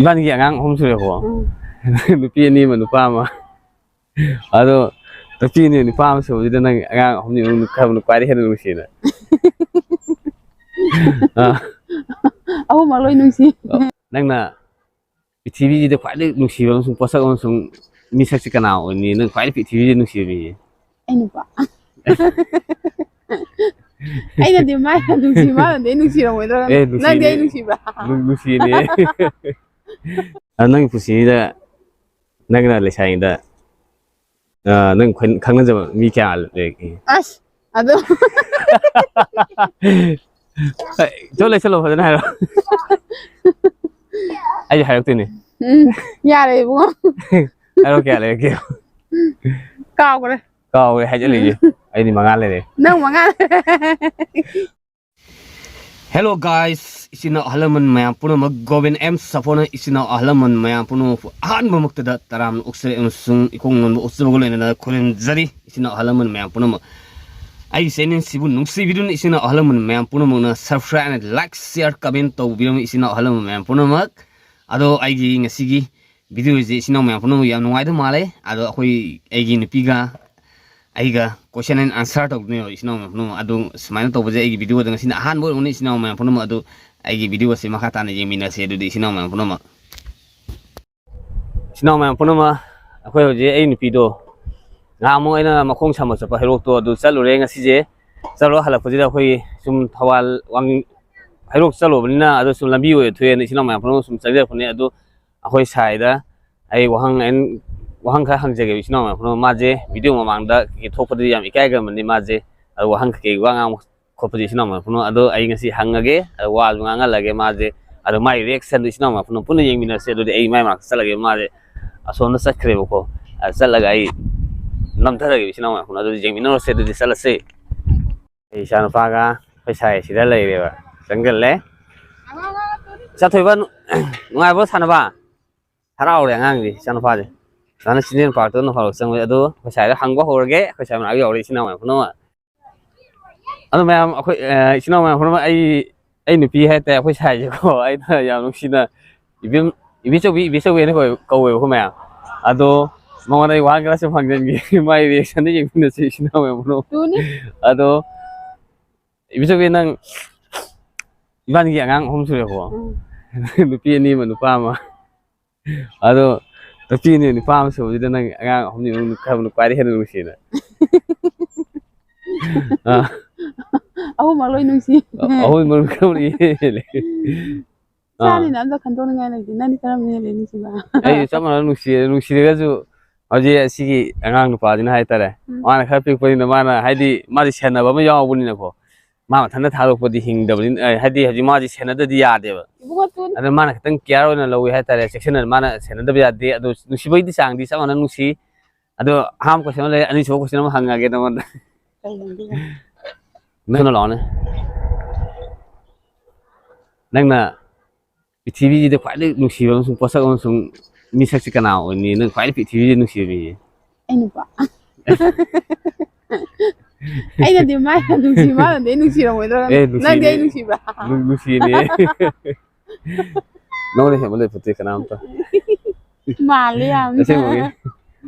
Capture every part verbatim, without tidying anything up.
ꯏꯕꯥꯅꯤꯒꯤ ꯑꯉꯥꯡ ꯑꯍꯨꯝ ꯁꯨꯔꯦꯀꯣ꯫ ꯎꯝ꯫ ꯅꯨꯄꯤ ꯑꯅꯤ ꯑꯃ, ꯅꯨꯄꯥ ꯑꯃ꯫ ꯑꯗꯣ ꯅꯨꯄꯤ ꯑꯅꯤ, ꯅꯨꯄꯥ ꯑꯃ ꯁꯨꯕꯁꯤꯗ ꯅꯪ ꯑꯉꯥꯡ ꯑꯍꯨꯝꯅꯤ ꯃꯅꯨꯡꯗ ꯀꯔꯝꯕꯅ ꯈ꯭ꯋꯥꯏꯗꯩ ꯍꯦꯟꯅ ꯅꯨꯡꯁꯤꯅ? ꯑꯥ꯫ ꯑꯍꯨꯝꯃꯛ ꯂꯣꯏ ꯅꯨꯡꯁꯤ꯫ ꯅꯪꯅ ꯄ꯭ꯔꯤꯊꯤꯕꯤꯁꯤꯗ ꯈ꯭ꯋꯥꯏꯗꯒꯤ ꯅꯨꯡꯁꯤꯕ ꯑꯃꯁꯨꯡ ꯄꯣꯠꯁꯛ ꯑꯃꯁꯨꯡ ꯃꯤꯁꯛꯁꯤ ꯀꯅꯥ ꯑꯣꯏꯅꯤ? ꯅꯪ ꯈ꯭ꯋꯥꯏꯗꯒꯤ ꯄ꯭ꯔꯤꯊꯤꯕꯤꯁꯤꯗ ꯅꯨꯡꯁꯤꯕ ꯃꯤꯁꯦ? ꯑꯩ ꯅꯨꯄꯥ꯫ ꯑꯩꯅꯗꯤ ꯃꯥ ꯌꯥꯝ ꯅꯨꯡꯁꯤ, ꯃꯥꯅꯗꯤ ꯑꯩ ꯅꯨꯡꯁꯤꯔꯝꯃꯣꯏꯗ꯭ꯔꯣ? ꯑꯦ, ꯅꯨꯡꯁꯤꯅꯦ꯫ ꯅꯪꯗꯤ ꯑꯩ ꯅꯨꯡꯁꯤꯕ꯭ꯔꯥ? ꯅꯨꯡ-, ꯅꯨꯡꯁꯤꯅꯦ꯫ ꯑ, ꯅꯪꯒꯤ ꯄꯨꯟꯁꯤꯗ ꯅꯪꯅ ꯂꯩꯁꯥꯔꯤꯉꯩꯗ, ꯑ, ꯅꯪ ꯈꯪ-, ꯈꯪꯅꯖꯕ ꯃꯤ ꯀꯌꯥ ꯂꯩꯔꯛꯏ? ꯑꯁ, ꯑꯗꯨ ꯍꯣꯏ, ꯆꯣ, ꯂꯩꯁꯜꯂꯣ, ꯐꯖꯅ ꯍꯥꯏꯔꯣ꯫ ꯑꯩꯁꯨ ꯍꯥꯏꯔꯛꯇꯣꯏꯅꯦ꯫ ꯎꯝ, ꯌꯥꯔꯦ, ꯏꯕꯨꯡꯉꯣ꯫ ꯍꯥꯏꯔꯣ, ꯀꯌꯥ ꯂꯩꯔꯛꯀꯦ? ꯀꯥꯎꯒ꯭ꯔꯦ꯫ ꯀꯥꯎꯒ꯭ꯔꯦ ꯍꯥꯏꯖꯜꯂꯛꯏꯁꯦ꯫ ꯎꯝ꯫ ꯑꯩꯗꯤ ꯃꯉꯥ ꯂꯩꯔꯦ꯫ ꯅꯪ ꯃꯉꯥ? Hello guys, ꯏꯆꯤꯟ ꯏꯅꯥꯎ ꯑꯍꯜ ꯂꯃꯟ ꯃꯌꯥꯝ ꯄꯨꯝꯅꯃꯛ, ꯒꯣꯕꯤꯟ ꯑꯦꯝ ꯁꯥꯐꯣꯅ ꯏꯆꯤꯟ ꯏꯅꯥꯎ ꯑꯍꯜ ꯂꯃꯟ ꯃꯌꯥꯝ ꯄꯨꯝꯅꯃꯛꯄꯨ ꯑꯍꯥꯟꯕꯃꯛꯇꯗ ꯇꯔꯥꯝꯅ ꯑꯣꯛꯆꯔꯤ ꯑꯃꯁꯨꯡ ꯏꯀꯣꯡ ꯅꯣꯟꯕ ꯑꯣꯛꯆꯕꯒ ꯂꯣꯏꯅꯅ ꯈꯨꯔꯨꯝꯖꯔꯤ꯫ ꯏꯆꯤꯟ ꯏꯅꯥꯎ ꯑꯍꯜ ꯂꯃꯟ ꯃꯌꯥꯝ ꯄꯨꯝꯅꯃꯛ, ꯑꯩꯒꯤ channel ꯁꯤꯕꯨ ꯅꯨꯡꯁꯤꯕꯤꯗꯨꯅ ꯏꯆꯤꯟ ꯏꯅꯥꯎ ꯑꯍꯜ ꯂꯃꯟ ꯃꯌꯥꯝ ꯄꯨꯝꯅꯃꯛꯅ subscribe and like, share, comment ꯇꯧꯕꯤꯔꯝꯃꯤ ꯏꯆꯤꯟ ꯏꯅꯥꯎ ꯑꯍꯜ ꯂꯃꯟ ꯃꯌꯥꯝ ꯄꯨꯝꯅꯃꯛ꯫ ꯑꯗꯣ ꯑꯩꯒꯤ ꯉꯁꯤꯒꯤ video ꯁꯦ ꯏꯆꯤꯟ ꯏꯅꯥꯎ ꯃꯌꯥꯝ ꯄꯨꯝꯅꯃꯛ ꯌꯥꯝ ꯅꯨꯡꯉꯥꯏꯗꯧ ꯃꯥꯜꯂꯦ꯫ ꯑꯗꯣ ꯑꯩꯈꯣꯏ, ꯑꯩꯒꯤ ꯅꯨꯄꯤꯒ ꯑꯩꯒ question and answer ꯇꯧꯗꯣꯏꯅꯦꯕ ꯏꯆꯤꯟ ꯏꯅꯥꯎ ꯃꯌꯥꯝ ꯄꯨꯝꯅꯃꯛ꯫ ꯑꯗꯨ ꯁꯨꯃꯥꯏꯅ ꯇꯧꯕꯁꯦ ꯑꯩꯒꯤ video ꯗ ꯉꯁꯤꯅ ꯑꯍꯥꯟꯕ ꯑꯣꯏꯔꯝꯒꯅꯤ ꯏꯆꯤꯟ ꯏꯅꯥꯎ ꯃꯌꯥꯝ ꯄꯨꯝꯅꯃꯛ꯫ ꯑꯗꯨ ꯑꯩꯒꯤ video ꯑꯁꯤ ꯃꯈꯥ ꯇꯥꯅ ꯌꯦꯡꯃꯤꯟꯅꯁꯦ ꯑꯗꯨꯗꯤ ꯏꯆꯤꯟ ꯏꯅꯥꯎ ꯃꯌꯥꯝ ꯄꯨꯝꯅꯃꯛ꯫ ꯏꯆꯤꯟ ꯏꯅꯥꯎ ꯃꯌꯥꯝ ꯄꯨꯝꯅꯃꯛ, ꯑꯩꯈꯣꯏ ꯍꯧꯖꯤꯛ ꯑꯩ ꯅꯨꯄꯤꯗꯣ ꯉꯍꯥꯟꯃꯨꯛ ꯑꯩꯅ ꯃꯈꯣꯡ ꯁꯝꯕ ꯆꯠꯄ ꯍꯩꯔꯣꯛꯇꯣ ꯑꯗꯨ ꯆꯠꯂꯨꯔꯦ꯫ ꯉꯁꯤꯁꯦ ꯆꯠꯂꯨꯔ ꯍꯜꯂꯛꯄꯁꯤꯗ ꯑꯩꯈꯣꯏ ꯁꯨꯝ ꯊꯧꯕꯥꯜ ꯋꯥꯡ-, ꯍꯩꯔꯣꯛ ꯆꯠꯂꯨꯕꯅꯤꯅ ꯑꯗꯨ ꯁꯨꯝ ꯂꯝꯕꯤ ꯑꯣꯏꯅ ꯊꯣꯛꯑꯦꯅ ꯏꯆꯤꯟ ꯏꯅꯥꯎ ꯃꯌꯥꯝ ꯄꯨꯝꯅꯃꯛ ꯁꯨꯝ ꯆꯪꯖꯔꯛꯄꯅꯦ꯫ ꯑꯗꯨ ꯑꯩꯈꯣꯏ ꯁꯥꯏꯗ ꯑꯩ ꯋꯥꯍꯪ ꯑꯩꯅ, ꯋꯥꯍꯪ ꯈꯔ ꯍꯪꯖꯒꯦꯕ ꯏꯆꯤꯟ ꯏꯅꯥꯎ ꯃꯌꯥꯝ ꯄꯨꯝꯅꯃꯛ꯫ ꯃꯥꯁꯦ video ꯃꯃꯥꯡꯗ ꯀꯩꯀꯩ ꯊꯣꯛꯄꯗꯗꯤ ꯌꯥꯝ ꯏꯀꯥꯏꯒꯟꯕꯅꯤ ꯃꯥꯁꯦ꯫ ꯑꯗꯣ ꯋꯥꯍꯪ ꯀꯩꯀꯩ ꯋꯥ ꯉꯥꯡꯕ ꯈꯣꯠꯄꯁꯦ ꯏꯆꯤꯟ ꯏꯅꯥꯎ ꯃꯌꯥꯝ ꯄꯨꯝꯅꯃꯛ ꯑꯗꯣ ꯑꯩ ꯉꯁꯤ ꯍꯪꯉꯒꯦ, ꯑꯗꯣ ꯋꯥꯁꯨ ꯉꯥꯡꯍꯜꯂꯒꯦ ꯃꯥꯁꯦ꯫ ꯑꯗꯣ ꯃꯥꯒꯤ reaction ꯗꯨ ꯏꯆꯤꯟ ꯏꯅꯥꯎ ꯃꯌꯥꯝ ꯄꯨꯝꯅꯃꯛ ꯄꯨꯟꯅ ꯌꯦꯡꯃꯤꯟꯅꯁꯦ꯫ ꯑꯗꯨꯗꯤ ꯑꯩ ꯃꯥꯏ ꯃꯅꯥꯛꯇ ꯆꯠꯂꯒꯦ, ꯃꯥꯁꯦ ꯑꯁꯣꯝꯗ ꯆꯠꯈ꯭ꯔꯦꯕꯀꯣ꯫ ꯑꯗ ꯆꯠꯂꯒ ꯑꯩ ꯅꯝꯊꯔꯒꯦꯕ ꯏꯆꯤꯟ ꯏꯅꯥꯎ ꯃꯌꯥꯝ ꯄꯨꯝꯅꯃꯛ꯫ ꯑꯗꯨꯗꯤ ꯌꯦꯡꯃꯤꯟꯅꯔꯨꯔꯁꯦ꯫ ꯑꯗꯨꯗꯤ ꯆꯠꯂꯁꯦ꯫ ꯑꯩ ꯏꯆꯥꯅꯨꯄꯥꯒ ꯑꯩꯈꯣꯏ ꯁꯥꯏꯁꯤꯗ ꯂꯩꯔꯦꯕ꯫ ꯆꯪꯁꯤꯜꯂꯦ꯫ ꯆꯠꯊꯣꯏꯕ, ꯅꯨ-, ꯅꯨꯡꯉꯥꯏꯕ꯭ꯔꯣ ꯁꯥꯟꯅꯕ? ꯍꯔꯥꯎꯔꯦ ꯑꯉꯥꯡꯗꯤ, ꯏꯆꯥꯅꯨꯄꯥꯁꯦ꯫ ꯁꯨꯃꯥꯏꯅ children park ꯇ ꯅꯣꯡꯐꯥꯗꯣꯛ ꯆꯪꯕꯁꯦ꯫ ꯑꯗꯣ ꯑꯩꯈꯣꯏ ꯁꯥꯏꯗ ꯍꯪꯕ ꯍꯧꯔꯒꯦ꯫ ꯑꯩꯈꯣꯏ ꯁꯥꯏ ꯃꯅꯥꯛ ꯌꯧꯔꯦ, ꯏꯆꯤꯟ ꯏꯅꯥꯎ ꯃꯌꯥꯝ ꯄꯨꯝꯅꯃꯛ꯫ ꯑꯗꯣ ꯃꯌꯥꯝ, ꯑꯩꯈꯣꯏ, ꯑ, ꯏꯆꯤꯟ ꯏꯅꯥꯎ ꯃꯌꯥꯝ ꯄꯨꯝꯅꯃꯛ, ꯑꯩ, ꯑꯩ ꯅꯨꯄꯤ ꯍꯥꯏꯇꯥꯔꯦ, ꯑꯩꯈꯣꯏ ꯁꯥꯏꯁꯦꯀꯣ, ꯑꯩꯅ ꯌꯥꯝ ꯅꯨꯡꯁꯤꯅ, "ꯏꯕꯦꯝ-, ꯏꯕꯤꯆꯧꯕꯤ, ꯏꯕꯤꯆꯧꯕꯤ ꯍꯥꯏꯅ ꯀꯧꯋꯦ-, ꯀꯧꯋꯦꯕ ꯑꯩꯈꯣꯏ ꯃꯌꯥꯝ꯫ ꯑꯗꯣ ꯃꯉꯣꯟꯗ ꯑꯩ ꯋꯥꯍꯪ ꯈꯔ ꯁꯨꯝ ꯍꯪꯖꯟꯒꯦ꯫ ꯃꯥꯏ reaction ꯗꯣ ꯌꯦꯡꯃꯤꯟꯅꯁꯤ, ꯏꯆꯤꯟ ꯏꯅꯥꯎ ꯃꯌꯥꯝ ꯄꯨꯝꯅꯃꯛ꯫ ꯇꯨꯅꯤ꯫ ꯑꯗꯣ ꯏꯕꯤꯆꯧꯕꯤ, ꯅꯪ, ꯏꯕꯥꯅꯤꯒꯤ ꯑꯉꯥꯡ ꯑꯍꯨꯝ ꯁꯨꯔꯦꯀꯣ꯫ ꯎꯝ꯫ ꯅꯨꯄꯤ ꯑꯅꯤ ꯑꯃ, ꯅꯨꯄꯥ ꯑꯃ꯫ ꯑꯗꯣ ꯅꯨꯄꯤ ꯑꯅꯤ, ꯅꯨꯄꯥ ꯑꯃ ꯁꯨꯕꯁꯤꯗ ꯅꯪ ꯑꯉꯥꯡ ꯑꯍꯨꯝꯅꯤ ꯃꯅꯨꯡꯗ ꯀꯔꯝꯕꯅ ꯈ꯭ꯋꯥꯏꯗꯒꯤ ꯍꯦꯟꯅ ꯅꯨꯡꯁꯤꯅ? ꯑꯥ꯫ ꯑꯍꯨꯝꯃꯛ ꯂꯣꯏ ꯅꯨꯡꯁꯤ꯫ ꯑ-, ꯑꯍꯨꯝ ꯃꯅꯨꯡꯗ ꯀꯔꯝꯕꯅ ꯏꯍꯦꯟ ꯍꯦꯜꯂꯤ? ꯑꯥ꯫ ꯏꯆꯥꯅꯤꯅ ꯑꯝꯇ ꯈꯟꯗꯣꯛꯅꯤꯡꯉꯥꯏ ꯂꯩꯇꯦ꯫ ꯅꯪꯗꯤ ꯀꯔꯝꯕꯅ ꯍꯦꯜꯂꯤ ꯅꯨꯡꯁꯤꯕ? ꯑꯩꯁꯨ ꯆꯞ ꯃꯥꯟꯅꯅ ꯅꯨꯡꯁꯤꯌꯦ꯫ ꯅꯨꯡꯁꯤꯔꯒꯁꯨ ꯍꯧꯖꯤꯛ ꯑꯁꯤꯒꯤ ꯑꯉꯥꯡ ꯅꯨꯄꯥꯁꯤꯅ ꯍꯥꯏꯇꯥꯔꯦ, ꯎꯝ꯫ ꯃꯥꯅ ꯈꯔ ꯄꯤꯛꯄꯅꯤꯅ, ꯃꯥꯅ, ꯍꯥꯏꯗꯤ, ꯃꯥꯗꯤ ꯁꯦꯟꯅꯕ ꯑꯃ ꯌꯥꯎꯕꯅꯤꯅꯀꯣ, ꯃꯥ ꯃꯊꯟꯇ ꯊꯥꯗꯣꯛꯄꯗꯤ ꯍꯤꯡꯗꯕꯅꯤꯅ, ꯑꯦ, ꯍꯥꯏꯗꯤ, ꯍꯧꯖꯤꯛ ꯃꯥꯗꯤ ꯁꯦꯟꯅꯗꯗꯤ ꯌꯥꯗꯦꯕ꯫ ꯏꯕꯨꯡꯉꯣ, ꯇꯨ-, ꯑꯗꯨꯅ ꯃꯥꯅ ꯈꯤꯇꯪ care ꯑꯣꯏꯅ ꯂꯧꯋꯤ ꯍꯥꯏꯇꯥꯔꯦ, ꯆꯦꯛꯁꯤꯟꯅ ꯃꯥꯅ ꯁꯦꯟꯅꯗꯕ ꯌꯥꯗꯦ꯫ ꯑꯗꯣ ꯅꯨꯡꯁꯤꯕꯒꯤꯗꯤ ꯆꯥꯡꯗꯤ ꯆꯞ ꯃꯥꯟꯅꯅ ꯅꯨꯡꯁꯤ꯫ ꯑꯗꯣ ꯑꯍꯥꯟꯕ question ꯑꯃ ꯂꯩꯔꯦ, ꯑꯅꯤꯁꯨꯕ question ꯑꯃ ꯍꯪꯉꯒꯦ ꯅꯉꯣꯟꯗ꯫ ꯀꯩ ꯍꯪꯗꯣꯏꯕ? ꯅꯪꯅ ꯂꯥꯛꯑꯣꯅꯦ꯫ ꯅꯪꯅ ꯄ꯭ꯔꯤꯊꯤꯕꯤꯁꯤꯗ ꯈ꯭ꯋꯥꯏꯗꯒꯤ ꯅꯨꯡꯁꯤꯕ ꯑꯃꯁꯨꯡ ꯄꯣꯠꯁꯛ ꯑꯃꯁꯨꯡ ꯃꯤꯁꯛꯁꯤ ꯀꯅꯥ ꯑꯣꯏꯅꯤ? ꯅꯪ ꯈ꯭ꯋꯥꯏꯗꯒꯤ ꯄ꯭ꯔꯤꯊꯤꯕꯤꯁꯤꯗ ꯅꯨꯡꯁꯤꯕ ꯃꯤꯁꯦ? ꯑꯩ ꯅꯨꯄꯥ꯫ ꯑꯩꯅꯗꯤ ꯃꯥ ꯌꯥꯝ ꯅꯨꯡꯁꯤ, ꯃꯥꯅꯗꯤ ꯑꯩ ꯅꯨꯡꯁꯤꯔꯝꯃꯣꯏꯗ꯭ꯔꯣ? ꯑꯦ, ꯅꯨꯡꯁꯤꯅꯦ꯫ ꯅꯪꯗꯤ ꯑꯩ ꯅꯨꯡꯁꯤꯕ꯭ꯔꯥ? ꯅꯨꯡ-, ꯅꯨꯡꯁꯤꯅꯦ꯫ ꯅꯉꯣꯟꯗ ꯍꯦꯟꯕ ꯂꯩꯄꯣꯠꯇꯦ ꯀꯅꯥꯝꯇ꯫ ꯃꯥꯜꯂꯦ ꯌꯥꯝꯅ꯫ ꯑꯁꯦꯡꯕꯒꯤ꯫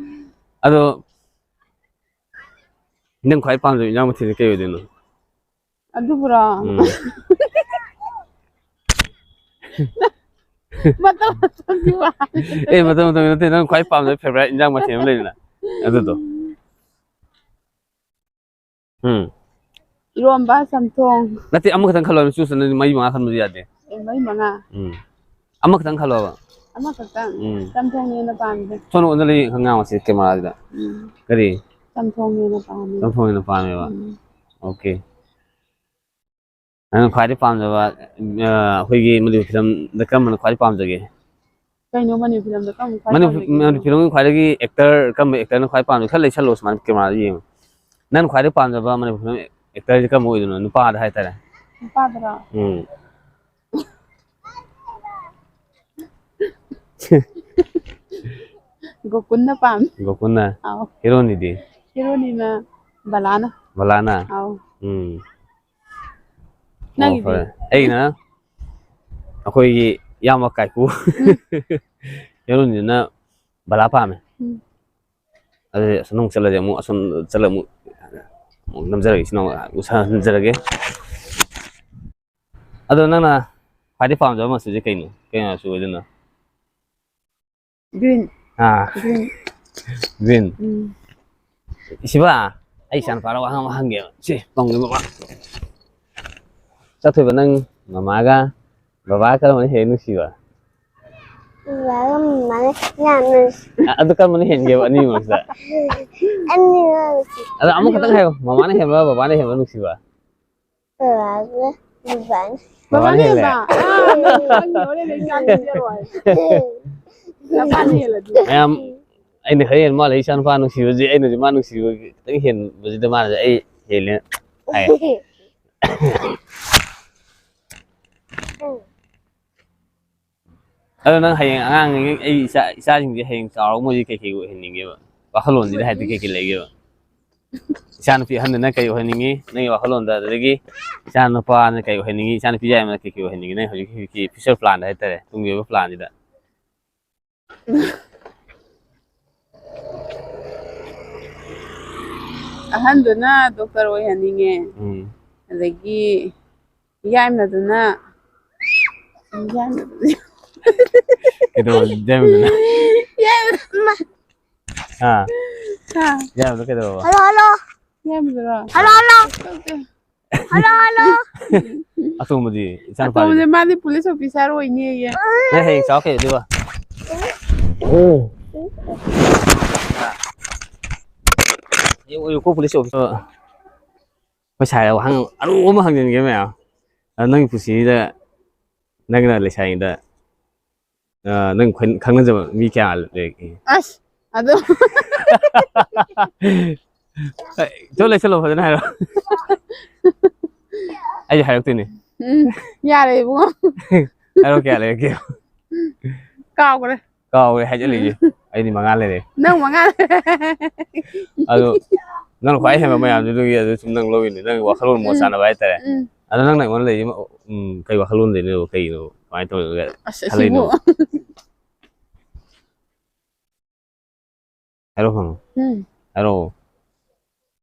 ꯑꯗꯣ ꯅꯪ ꯈ꯭ꯋꯥꯏ ꯄꯥꯝꯖꯕ ꯏꯟꯖꯥꯡ ꯃꯊꯦꯜꯁꯦ ꯀꯩ ꯑꯣꯏꯗꯣꯏꯅꯣ? ꯑꯗꯨꯕꯨꯔꯣ? ꯎꯝ꯫ ꯃꯇꯝ ꯃꯇꯝꯒꯤ ꯋꯥꯅꯤ꯫ ꯑꯦ, ꯃꯇꯝ ꯃꯇꯝꯒꯤ ꯅꯠꯇꯦ, ꯅꯪ ꯈ꯭ꯋꯥꯏ ꯄꯥꯝꯖꯕ favourite ꯏꯟꯖꯥꯡ ꯃꯊꯦꯜ ꯑꯃ ꯂꯩꯗꯅ, ꯑꯗꯨꯗꯣ꯫ ꯎꯝ꯫ ꯏꯔꯣꯝꯕ, ꯆꯝꯊꯣꯡ꯫ ꯅꯠꯇꯦ, ꯑꯃꯈꯛꯇꯪ ꯈꯜꯂꯣ, choose ꯇꯧ, ꯅꯪ ꯃꯔꯤ ꯃꯉꯥ ꯈꯟꯕꯁꯨ ꯌꯥꯗꯦ꯫ ꯑꯦ, ꯃꯔꯤ ꯃꯉꯥ? ꯎꯝ꯫ ꯑꯃꯈꯛꯇꯪ ꯈꯜꯂꯣꯕ꯫ ꯑꯃꯈꯛꯇꯪ? ꯎꯝ꯫ ꯆꯝꯊꯣꯡꯅ ꯍꯦꯟꯅ ꯄꯥꯝꯃꯤꯗ꯫ ꯁꯣꯝꯗ ꯑꯣꯟꯁꯤꯜꯂ ꯌꯦꯡ-, ꯉꯥꯡꯉꯣ ꯁꯤ camera ꯁꯤꯗ꯫ ꯎꯝ꯫ ꯀꯔꯤ? ꯆꯝꯊꯣꯡꯅ ꯍꯦꯟꯅ ꯄꯥꯝꯃꯤ꯫ ꯆꯝꯊꯣꯡꯅ ꯍꯦꯟꯅ ꯄꯥꯝꯃꯦꯕ? ꯎꯝ꯫ Okay꯫ ꯅꯪꯅ ꯈ꯭ꯋꯥꯏꯗꯩ ꯄꯥꯝꯖꯕ, ꯑ, ꯑꯩꯈꯣꯏꯒꯤ ꯃꯅꯤꯄꯨꯔ film ꯗ ꯀꯔꯝꯕꯅ ꯈ꯭ꯋꯥꯏꯗꯩ ꯄꯥꯝꯖꯒꯦ? ꯀꯩꯅꯣ ꯃꯅꯤꯄꯨꯔ film ꯗ ꯀꯔꯝꯕ ꯈ꯭ꯋꯥꯏ ꯃꯅꯤꯄꯨꯔ, ꯄꯥꯝꯖꯒꯦ? ꯃꯅꯤꯄꯨꯔ film ꯒꯤ ꯈ꯭ꯋꯥꯏꯗꯒꯤ actor ꯀꯔꯝꯕ actor ꯅ ꯈ꯭ꯋꯥꯏ ꯄꯥꯝꯖꯒꯦ? ꯈꯔ ꯂꯩꯁꯜꯂꯣ ꯁꯨꯃꯥꯏꯅ camera ꯗ ꯌꯦꯡꯉꯣ꯫ ꯅꯪꯅ ꯈ꯭ꯋꯥꯏꯗꯩ ꯄꯥꯝꯖꯕ ꯃꯅꯤꯄꯨꯔ film actor ꯁꯦ ꯀꯔꯝꯕ ꯑꯣꯏꯗꯣꯏꯅꯣ? ꯅꯨꯄꯥꯗ ꯍꯥꯏꯇꯥꯔꯦ꯫ ꯅꯨꯄꯥꯗꯔꯣ? ꯎꯝ꯫ ꯒꯣꯀꯨꯟꯅ ꯄꯥꯝꯃꯤ꯫ ꯒꯣꯀꯨꯟꯅ? ꯑꯥꯎ꯫ Heroine ꯗꯤ? Heroine ꯅ ꯕꯂꯥꯅ꯫ ꯕꯂꯥꯅ? ꯑꯥꯎ꯫ ꯎꯝ꯫ ꯑꯣ, ꯅꯪꯒꯤꯗꯤ? ꯐꯔꯦ꯫ ꯑꯩꯅ ꯑꯩꯈꯣꯏꯒꯤ ꯏꯌꯥꯝꯕ ꯀꯥꯏꯀꯨ꯫ ꯍꯦꯔꯣꯅꯤꯗꯨꯅ ꯕꯂꯥ ꯄꯥꯝꯃꯦ꯫ ꯎꯝ꯫ ꯑꯗꯨꯗꯤ ꯑꯁꯣꯝ ꯑꯃꯨꯛ ꯆꯠꯂꯁꯦ, ꯑꯃꯨꯛ ꯑꯁꯣꯝ ꯆꯠꯂ ꯑꯃꯨꯛ, ꯑꯃꯨꯛ ꯅꯝꯖꯔꯒꯦ, ꯁꯤꯅ ꯑꯃꯨꯛ ꯎꯁꯥ ꯍꯟꯖꯔꯒꯦ꯫ ꯑꯗꯣ ꯅꯪꯅ ꯈ꯭ꯋꯥꯏꯗꯩ ꯄꯥꯝꯖꯕ ꯃꯆꯨꯁꯦ ꯀꯩꯅꯣ? ꯀꯩ ꯃꯆꯨ ꯑꯣꯏꯗꯣꯏꯅꯣ? Green꯫ ꯑꯥ꯫ Green꯫ Green꯫ ꯎꯝ꯫ ꯏꯁꯤꯕ, ꯑꯩ ꯏꯆꯥꯅꯨꯄꯥꯗ ꯋꯥꯍꯪ ꯑꯃ ꯍꯪꯒꯦꯕ꯫ ꯁꯤ, ꯄꯪꯒꯦ ꯕꯕꯥ꯫ ꯆꯠꯊꯣꯏꯕ, ꯅꯪ ꯃꯃꯥꯒ ꯕꯕꯥ ꯀꯔꯝꯕꯅ ꯍꯦꯟꯅ ꯅꯨꯡꯁꯤꯕ? ꯕꯕꯥꯒ ꯃꯃꯥꯅ ꯌꯥꯝ ꯅꯨꯡꯁꯤ꯫ ꯑ-, ꯑꯗꯨ ꯀꯔꯝꯕꯅ ꯍꯦꯟꯒꯦꯕ ꯑꯅꯤꯒꯤ ꯃꯔꯛꯇ? ꯑꯅꯤꯃꯛ ꯅꯨꯡꯁꯤ꯫ ꯑꯗꯣ ꯑꯃꯈꯛꯇꯪ ꯍꯥꯏꯌꯣ, ꯃꯃꯥꯅ ꯍꯦꯟꯕ꯭ꯔꯥ, ꯕꯕꯥꯅ ꯍꯦꯟꯕ꯭ꯔꯥ ꯅꯨꯡꯁꯤꯕ? ꯕꯕꯥꯒ ꯕꯕꯥꯅ꯫ ꯕꯕꯥꯅ ꯍꯦꯜꯂꯦ? ꯕꯕꯥꯅ ꯍꯦꯟꯕ? ꯑꯥ, ꯅꯪ ꯈꯪꯗꯕꯅꯦ, ꯅꯪ ꯆꯥꯅꯤꯡꯗꯦ ꯍꯥꯏꯔꯣꯏ꯫ ꯅꯄꯥꯅ ꯍꯦꯜꯂꯗꯤ꯫ ꯃꯌꯥꯝ ꯑꯩꯅ ꯈꯔ ꯍꯦꯟꯅ ꯃꯥꯜꯂꯦ, ꯏꯆꯥ ꯅꯨꯄꯥ ꯅꯨꯡꯁꯤꯕꯁꯦ ꯑꯩꯅꯁꯨ ꯃꯥ ꯅꯨꯡꯁꯤꯕ ꯈꯤꯇꯪ ꯍꯦꯟꯕꯁꯤꯗ ꯃꯥꯅꯁꯨ ꯑꯩ ꯍꯦꯜꯂꯦ ꯍꯥꯏ꯫ ꯑꯗꯣ ꯅꯪ ꯍꯌꯦꯡ ꯑꯉꯥꯡ, ꯑꯩ ꯏꯆꯥ, ꯏꯆꯥꯁꯤꯡꯁꯦ ꯍꯌꯦꯡ ꯆꯥꯎꯔꯒ ꯃꯣꯏꯁꯦ ꯀꯩꯀꯩ ꯑꯣꯏꯍꯟꯅꯤꯡꯒꯦꯕ? ꯋꯥꯈꯜꯂꯣꯟꯁꯤꯗ ꯍꯥꯏꯗꯤ ꯀꯩꯀꯩ ꯂꯩꯒꯦꯕ? ꯏꯆꯥ ꯅꯨꯄꯤ ꯑꯍꯟꯗꯨꯅ ꯀꯩ ꯑꯣꯏꯍꯟꯅꯤꯡꯉꯤ? ꯅꯪꯒꯤ ꯋꯥꯈꯜꯂꯣꯟꯗ, ꯑꯗꯨꯗꯒꯤ ꯏꯆꯥ ꯅꯨꯄꯥꯅ ꯀꯩ ꯑꯣꯏꯍꯟꯅꯤꯡꯉꯤ? ꯏꯆꯥ ꯅꯨꯄꯤ ꯌꯥꯏꯃꯅ ꯀꯩꯀꯩ ꯑꯣꯏꯍꯟꯅꯤꯡꯉꯤ? ꯅꯪ ꯍꯧꯖꯤꯛ, ꯍꯧꯖꯤꯛꯀꯤ future plan ꯗ ꯍꯥꯏꯇꯥꯔꯦ, ꯇꯨꯡꯒꯤ ꯑꯣꯏꯕ plan ꯁꯤꯗ꯫ ꯑꯍꯟꯗꯨꯅ doctor ꯑꯣꯏꯍꯟꯅꯤꯡꯉꯦ꯫ ꯎꯝ꯫ ꯑꯗꯒꯤ ꯌꯥꯏꯃꯗꯨꯅ, ꯌꯥꯏꯃꯗꯨꯅ꯫ ꯀꯩꯗꯧꯕ ꯌꯥꯏꯃꯗꯨꯅ? ꯌꯥꯏꯃ-, ꯍꯥ? ꯍꯥ? ꯌꯥꯏꯃꯗꯨ ꯀꯩꯗꯧꯕ? Hello, hello. ꯌꯥꯏꯃꯗꯨꯔꯣ? Hello, hello. ꯇꯧꯗꯦ꯫ Hello, hello. ꯑꯇꯣꯝꯕꯗꯤ? ꯏꯆꯥꯅꯨꯄꯥꯗꯨꯗꯤ? ꯑꯇꯣꯝꯕꯗꯤ ꯃꯥꯗꯤ police officer ꯑꯣꯏꯅꯤꯌꯦ꯫ ꯅꯪ ꯍꯌꯦꯡ ꯆꯥꯎ ꯀꯩꯗꯧꯗꯣꯏꯕ? ꯍꯌꯦꯡ ꯑꯣꯏꯌꯨꯀꯣ police officer꯫ ꯑꯩꯈꯣꯏ ꯁꯥꯏꯗ ꯋꯥꯍꯪ ꯑꯔꯨꯕ ꯑꯃ ꯍꯪꯖꯟꯒꯦ ꯃꯌꯥꯝ꯫ ꯑꯗꯣ ꯅꯪꯒꯤ ꯄꯨꯟꯁꯤꯁꯤꯗ ꯅꯪꯅ ꯂꯩꯁꯥꯔꯤꯉꯩꯗ ꯑ, ꯅꯪ ꯈꯪ-, ꯈꯪꯅꯖꯕ ꯃꯤ ꯀꯌꯥ ꯂꯩꯒꯦ? ꯑꯁ, ꯑꯗꯣ꯫ ꯆꯣ, ꯂꯩꯁꯜꯂꯣ, ꯐꯖꯅ ꯍꯥꯏꯔꯣ꯫ ꯑꯩ ꯍꯥꯏꯔꯛꯇꯣꯏꯅꯦ꯫ ꯎꯝ, ꯌꯥꯔꯦ, ꯏꯕꯨꯡꯉꯣ꯫ ꯍꯥꯏꯔꯣ, ꯀꯌꯥ ꯂꯩꯔꯛꯀꯦ? ꯀꯥꯎꯒ꯭ꯔꯦ꯫ ꯀꯥꯎꯒ꯭ꯔꯦ ꯍꯥꯏꯖꯜꯂꯛꯏꯁꯦ꯫ ꯎꯝ꯫ ꯑꯩꯗꯤ ꯃꯉꯥ ꯂꯩꯔꯦ꯫ ꯅꯪ ꯃꯉꯥ? ꯑꯗꯣ, ꯅꯪꯅ ꯈ꯭ꯋꯥꯏ ꯍꯦꯟꯕ ꯃꯌꯥꯝꯗꯨꯗꯒꯤ ꯑꯗꯨ ꯁꯨꯝ ꯅꯪ ꯂꯧꯔꯤꯅꯦ꯫ ꯅꯪ ꯋꯥꯈꯜꯂꯣꯟ ꯃꯣꯠ ꯎꯝ꯫ ꯆꯥꯟꯅꯕ ꯍꯥꯏꯇꯥꯔꯦ꯫ ꯎꯝ꯫ ꯑꯗꯣ, ꯅꯪꯅ ꯑꯩꯉꯣꯟꯗ ꯂꯩꯔꯤꯁꯦ, ꯎꯝ, ꯀꯩ ꯋꯥꯈꯜꯂꯣꯟꯗꯩꯅꯣ? ꯀꯩꯒꯤꯅꯣ? ꯀꯃꯥꯏꯅ ꯇꯧꯔꯒ ꯑꯁ, ꯈꯜꯂꯛꯏꯅꯣ? ꯑꯁꯤꯕꯨ꯫ ꯍꯥꯏꯔꯣ ꯍꯪꯉꯣ꯫ ꯎꯝ꯫ ꯍꯥꯏꯔꯣ꯫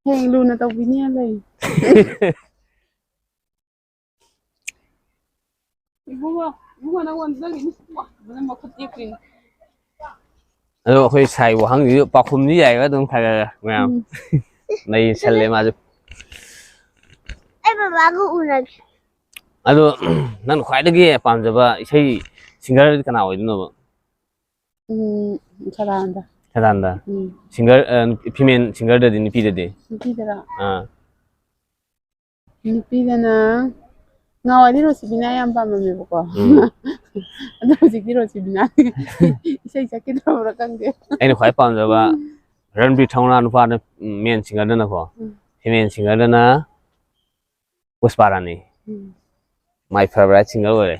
ꯍꯌꯦꯡ ꯂꯨꯅ ꯇꯧꯕꯤꯅꯤ ꯂꯩ꯫ ꯏꯕꯨꯡꯉꯣ, ꯏꯕꯨꯡꯉꯣ, ꯅꯪꯉꯣꯟꯗ ꯅꯪꯒꯤ ꯃꯤ-, ꯋꯥ, ꯅꯪ ꯃꯈꯨꯠ ꯇꯦꯛꯇꯣꯏꯅꯤ꯫ ꯑꯗꯣ ꯑꯩꯈꯣꯏ ꯁꯥꯏ ꯋꯥꯍꯪꯁꯤꯁꯨ ꯄꯥꯎꯈꯨꯝꯗꯤ ꯌꯥꯏꯕ ꯑꯗꯨꯝ ꯈꯔ ꯈꯔ ꯃꯌꯥꯝ꯫ ꯎꯝ꯫ ꯅꯩꯁꯜꯂꯦ ꯃꯥꯁꯨ꯫ ꯑꯩ ꯕꯕꯥꯒ ꯎꯅꯒꯦ꯫ ꯑꯗꯣ ꯅꯪꯅ ꯈ꯭ꯋꯥꯏꯗꯒꯤ ꯄꯥꯝꯖꯕ ꯏꯁꯩ ꯁꯤꯡꯒꯔꯗꯤ ꯀꯅꯥ ꯑꯣꯏꯗꯣꯏꯅꯣꯕ? ꯎꯝ, ꯁꯗꯥꯅꯟꯗ꯫ ꯁꯗꯥꯅꯟꯗ? ꯎꯝ꯫ ꯁꯤꯡꯒꯔ, ꯑ, ꯐꯤꯃꯦꯜ ꯁꯤꯡꯒꯔꯗꯗꯤ, ꯅꯨꯄꯤꯗꯗꯤ? ꯅꯨꯄꯤꯗꯔꯣ? ꯑꯥ꯫ ꯅꯨꯄꯤꯗꯅ ꯉꯍꯥꯟꯋꯥꯏꯗꯤ ꯔꯣꯁꯤꯕꯤꯅꯥ ꯌꯥꯝ ꯄꯥꯝꯃꯝꯃꯦꯕꯀꯣ꯫ ꯎꯝ꯫ ꯑꯗꯣ ꯍꯧꯖꯤꯛꯇꯤ ꯔꯣꯁꯤꯕꯤꯅꯥ ꯏꯁꯩ ꯁꯛꯈꯤꯗ꯭ꯔꯕ꯭ꯔꯥ ꯈꯪꯗꯦ꯫ ꯑꯩꯅ ꯈ꯭ꯋꯥꯏ ꯄꯥꯝꯖꯕ ꯎꯝ꯫ ꯔꯟꯕꯤꯔ ꯊꯧꯅꯥ ꯅꯨꯄꯥꯗ, ꯎꯝ, ꯃꯦꯟ ꯁꯤꯡꯒꯔꯗꯅꯀꯣ꯫ ꯎꯝ꯫ ꯐꯤꯃꯦꯜ ꯁꯤꯡꯒꯔꯗꯅ Pushpa Rani. Um. My favorite singer ꯑꯣꯏꯔꯦ꯫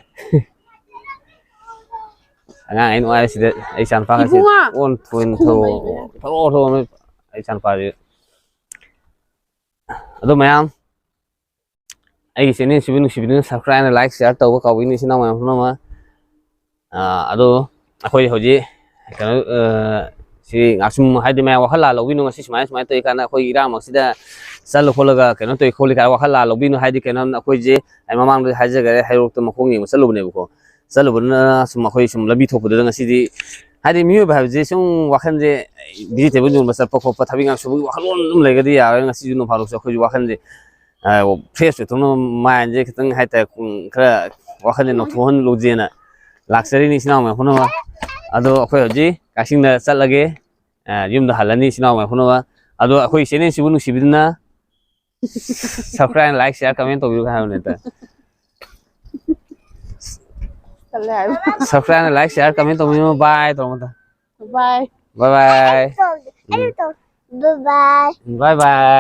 ꯑꯉꯥꯡ ꯑꯩ ꯅꯨꯡꯉꯥꯏꯔꯦ ꯁꯤꯗ ꯑꯩ ꯏꯆꯥꯅꯨꯄꯥꯒꯁꯦ ꯏꯕꯨꯡꯉꯣ! ꯑꯣꯟ ꯊꯣꯏꯅ ꯊꯧ-, ꯈꯨꯝꯕ ꯍꯩꯕ ꯌꯥꯗꯦ꯫ ꯊꯧꯔꯣ ꯊꯧꯔꯣ ꯑꯩ ꯏꯆꯥꯅꯨꯄꯥꯁꯦ꯫ ꯑꯗꯣ ꯃꯌꯥꯝ ꯑꯩꯒꯤ channel ꯁꯤꯕꯨ ꯅꯨꯡꯁꯤꯕꯤꯗꯨꯅ subscribe, like, share ꯇꯧꯕ ꯀꯥꯎꯕꯤꯅꯤ ꯏꯆꯤꯟ ꯏꯅꯥꯎ ꯃꯌꯥꯝ ꯄꯨꯝꯅꯃꯛ꯫ ꯑꯥ, ꯑꯗꯣ ꯑꯩꯈꯣꯏ ꯍꯧꯖꯤꯛ ꯀꯩꯅꯣ, ꯑꯥ, ꯁꯤ ꯉꯥꯛꯁꯨꯝ ꯍꯥꯏꯗꯤ ꯃꯌꯥꯝ ꯋꯥꯈꯜ ꯂꯥꯟ ꯂꯧꯕꯤꯅꯨ, ꯉꯁꯤ ꯁꯨꯃꯥꯏꯅ ꯁꯨꯃꯥꯏꯅ ꯇꯧꯏ ꯀꯥꯏꯅ ꯑꯩꯈꯣꯏ ꯏꯔꯥꯡꯃꯛꯁꯤꯗ ꯆꯠꯂ ꯈꯣꯠꯂꯒ ꯀꯩꯅꯣ ꯇꯧꯏ ꯈꯣꯠꯂꯤ ꯀꯥꯏꯅ ꯋꯥꯈꯜ ꯂꯥꯟ ꯂꯧꯕꯤꯅꯨ꯫ ꯍꯥꯏꯗꯤ ꯀꯩꯅꯣ ꯑꯩꯈꯣꯏꯁꯦ ꯑꯩ ꯃꯃꯥꯡꯗ ꯍꯥꯏꯖꯈꯔꯦ, ꯍꯩꯔꯣꯛꯇ ꯃꯈꯣꯡ ꯌꯦꯡꯕ ꯆꯠꯂꯨꯕꯅꯦꯕꯀꯣ꯫ ꯆꯠꯂꯨꯕꯗꯨꯅ ꯁꯨꯝ ꯑꯩꯈꯣꯏ ꯁꯨꯝ ꯂꯝꯕꯤ ꯊꯣꯛꯄꯗꯨꯗ ꯉꯁꯤꯗꯤ ꯍꯥꯏꯗꯤ ꯃꯤꯑꯣꯏꯕ ꯍꯥꯏꯕꯁꯦ ꯁꯨꯝ ꯋꯥꯈꯜꯁꯦ vegetable ꯌꯣꯟꯕ ꯆꯠꯄ ꯈꯣꯠꯄ ꯊꯕꯛ ꯏꯪꯈꯥꯡ ꯁꯨꯕꯒꯤ ꯋꯥꯈꯜꯂꯣꯟ ꯑꯗꯨꯝ ꯂꯩꯒꯗꯤ ꯌꯥꯔꯣꯏ꯫ ꯉꯁꯤꯁꯨ ꯅꯣꯡ ꯐꯥꯗꯣꯛꯁꯨ ꯑꯩꯈꯣꯏꯁꯨ ꯋꯥꯈꯜꯁꯦ, ꯑ, fresh ꯑꯣꯏꯊꯣꯛꯅꯕ mindꯁꯦ ꯈꯤꯇꯪ ꯍꯥꯏꯇꯥꯔꯦ, ꯎꯝ, ꯈꯔ ꯋꯥꯈꯜꯁꯦ ꯅꯧꯊꯣꯛꯍꯜꯂꯨꯁꯦꯅ ꯂꯥꯛꯆꯔꯤꯅꯤ ꯏꯆꯤꯟ ꯏꯅꯥꯎ ꯃꯌꯥꯝ ꯄꯨꯝꯅꯃꯛ꯫ ꯑꯗꯣ ꯑꯩꯈꯣꯏ ꯍꯧꯖꯤꯛ ꯀꯛꯆꯤꯡꯗ ꯆꯠꯂꯒꯦ, ꯑ, ꯌꯨꯝꯗ ꯍꯜꯂꯅꯤ ꯏꯆꯤꯟ ꯏꯅꯥꯎ ꯃꯌꯥꯝ ꯄꯨꯝꯅꯃꯛ꯫ ꯑꯗꯣ ꯑꯩꯈꯣꯏ channelꯁꯤꯕꯨ ꯅꯨꯡꯁꯤꯕꯤꯗꯨꯅ subscribe, like, share, comment ꯇꯧꯕꯤꯌꯨ ꯍꯥꯏꯕꯅꯦ ꯇ꯫ ꯇꯜꯂꯦ ꯍꯥꯏꯕ꯫ Subscribe, like, share, comment ꯇꯧꯕꯤꯌꯨ꯫ Bye ꯇꯧꯔꯣ ꯑꯝꯇ꯫ Bye꯫ Bye bye꯫ ꯑꯩ ꯇꯧꯒꯦ, ꯑꯩ ꯇꯧꯒꯦ꯫ Bye bye꯫ Bye bye꯫